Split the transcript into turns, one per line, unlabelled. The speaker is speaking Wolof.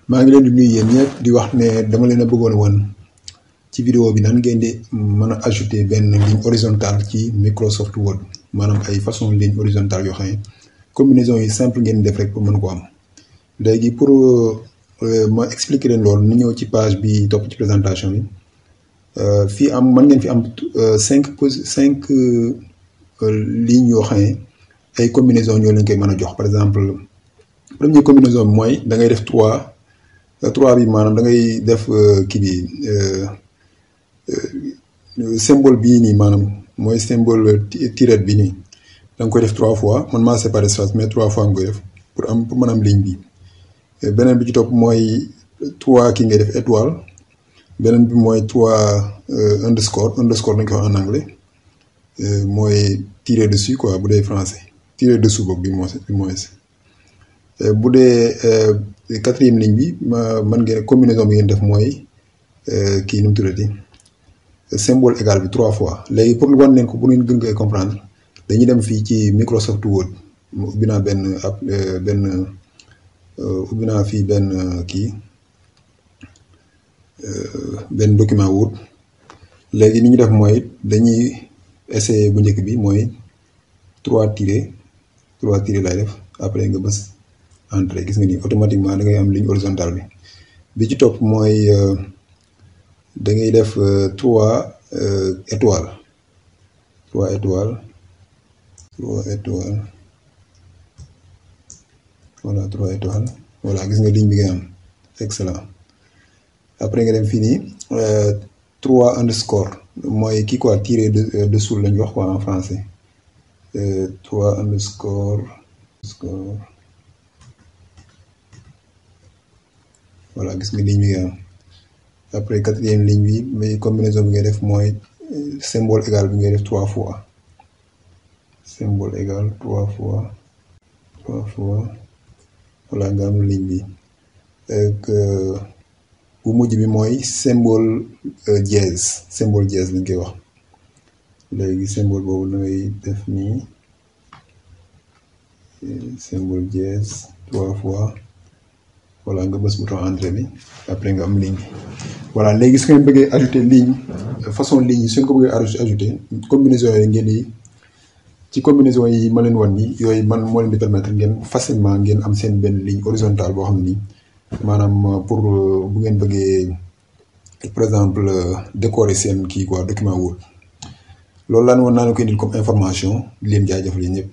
maa ngi leen di nuyu yéen ñëpp di wax ne dama leen a bëggoon woon ci vidéo bi nan ngeen di mën a ajouter benn ligne horizontale ci Microsoft Word maanaam ay façon ligne horizontale yoo xam ne combinaison yi simple ngeen def rek pour mën ko am. léegi pour ma expliquer leen loolu nu ñëw ci page bi topp ci présentation bi fii am mën ngeen fi am cinq lignes yoo xam ne ay combinaison ñoo leen koy mën a jox. par exemple première combinaison bi mooy da ngay def 3 bi maanaam da ngay def kii bi symbole bii nii maanaam mooy symbole tiret bi nii da nga koy def 3 fois man maa séparé espace mais 3 fois nga koy def pour mën am ligne bi. beneen bi ci topp mooy 3 ki ngay def étoile. beneen bi mooy 3 underscore lañ koy wax en anglais mooy tirer dessus quoi bu dee français tirer dessous boobu bi mooy bu dee quatrième ligne bi man ngeen combinaison bi ngeen def mooy kii nu mu tuddati symbole égal bi 3 fois. léegi pour wan leen ko bu ngeen gën koy comprendre dañuy dem fii ci Microsoft Word ubbi naa ubbi naa fii benn document Word. léegi ni ñu def mooy dañuy essayer bu njëkk bi mooy 3 tiré lay def après nga bës entrée gis nga ni automatiquement da ngay am ligne horizontale bi ci topp mooy da ngay def 3 étoiles voilà 3 étoiles voilà gis nga ligne bi ngay am excellent. après nga dem fii nii 3 underscore mooy kii quoi tirer dessous lañ wax quoi en français 3 underscore voilà gis nga ligne bi nga am. après quatrième ligne bi mais combinaison bi ngay def mooy symbole égal bi ngay def 3 fois symbole égal 3 fois voilà nga am ligne bi ak bu mujj bi mooy symbole dièse lañ koy wax. léegi symbole boobu da ngay def nii symbole dièse 3 fois voilà nga bës bouton entrée bi après nga am ligne bi. voilà léegi su ngeen bëggee ajouter ligne façon ligne yi su ngeen ko bëggee ajouter combinaison yooyu ngeen di ci combinaison yi ma leen wan nii yooyu man moo leen di permettre ngeen facilement ngeen am seen benn ligne horizontale boo xam ne nii maanaam pour bu ngeen bëggee par exemple décorer seen kii quoi document Word. loolu laa ne woon naa ne ko indil comme information di leen jaajëfal yéen ñëpp.